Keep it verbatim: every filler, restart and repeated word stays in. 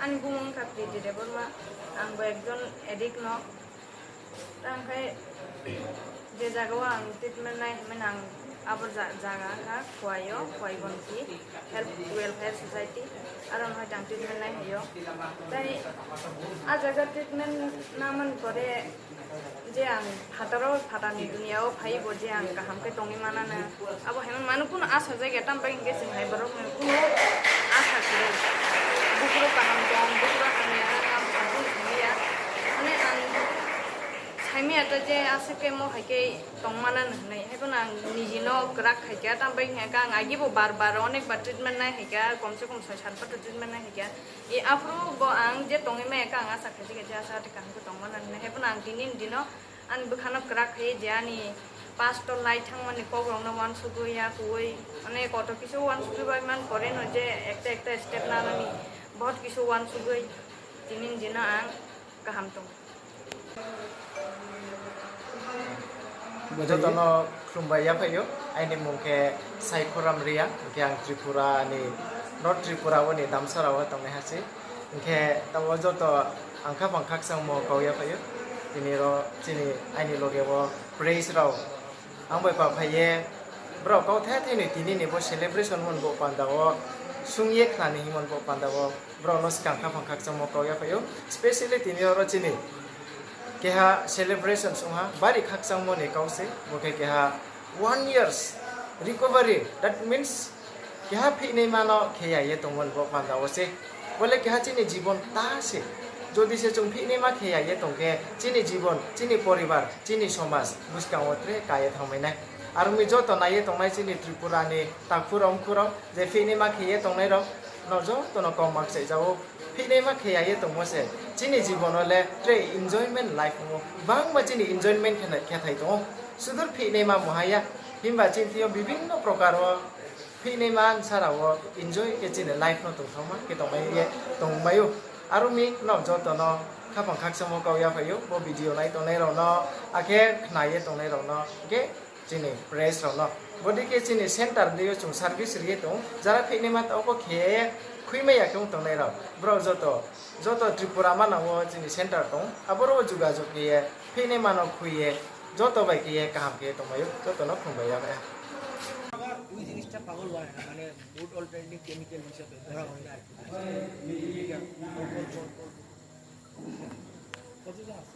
Ani bumung wngkha Kriti Debbarma, ang bo ekjon addict no. Tang khai je jaga o ang treatment nai hwnmani ang abo ja-, jaga wngkha Khowai o, Khowai Gonki Health Welfare Society, aro no hai tang treatment nai hai o. Tai a jaga treatment namani pore je ang phataro, phatani duniya o phai bo je ang kaham khe tongwi manana, abo hai mano kunu asa jagya, tamo bai hinkhe chwng hai borok no kunu asa kwrwi. Buphuru kaham tong, buphuru hamya, kam kaham kunu saiya. Mane ang saimaya ta je aswk khe mo hai khe tong manana hwnwi, hai phano ang niji no kwrak khai kha, tamo bai hinkhe ang agi bo bar bar onek bar treatment nai hai kha, kom se kom soi sat bar treatment nai hai kha. E aphuru bo ang je tongwi maya kha, ang asa khachi khachi asa tei kaham khe tongmani nini. Hai phano ang tini ni dino ani bwkhano kwrak khe je ani past o lai thangmani kok rokno uansugwi ya kuwi, mane koto kisu uansugwi bai man pore no je ekta ekta step nanani bahut kisu uansugwi tini ni dino ang kaham tong. Jotono khulumbai yaphaio. Aini mung khe Saikhoram Reang, hwnkhe ang Tripura ni, North Tripura o ni Damsara o tongnai hasi. Hwnkhe tamo joto ang khaphang khakchangmo kok yaphaio. Tini ro chini aini loge o praise rok ang bai pa phaiye, borok kok the the ni tini ni bo celebration mon bo panda o sungye khnani himon bo panda o. Borokno swkang khaphang khakchangmo kok yaphaio, specially tini oro chini keha celebrations wngha bari khakchangmoni kok se, bo khe keha one years recovery, that means keha phihnaimano kheya ye tongmani bo panda o se. Bole keha chini jibon ta se, jodi se chwng phihnaima kheya ye tongkhe chini jibon, chini poribar, chini somaj bwskango tre kaiye thangmainai. Aroni joto naiye tongnai chini Tripura ni takhu rok, mkhu rok, je phihnaima kheya ye tongnai rok, no jotono kok ma kchai jago. Phihnaima kheya ye tongmo se chini jibono le tre enjoyment life wngo. Bangma chini enjoyment khe, khe thai tongo. Sudur phihnaima mohaya, himba chini thio bibinno prokar o phihnaima ansara o enjoy khe chini life no tongthokma khe tongmai ye tongmaio. Aroni no jotono khaphang khakchangmo kok yaphaio, bo video nai tongnai rok no, akhe khna ye tongnai rok no, hwnkhe chini press rok no. Bodi khe chini center deio chwng service riye tong, jara phihnaima ta oko khe khwimai ya khe wng tongnai rok. Borok joto, joto Tripura mana o chini center tong, aboro jugajug khe ye phihnaima no khwi ye joto bai khe ye kaham khe tongmai o, joto no khumbai ya bai. ওই জিনিসটা পাগল হয় না, মানে food alternative chemical হিসাবে ধরা হয় না আর কি। কতজন আছে?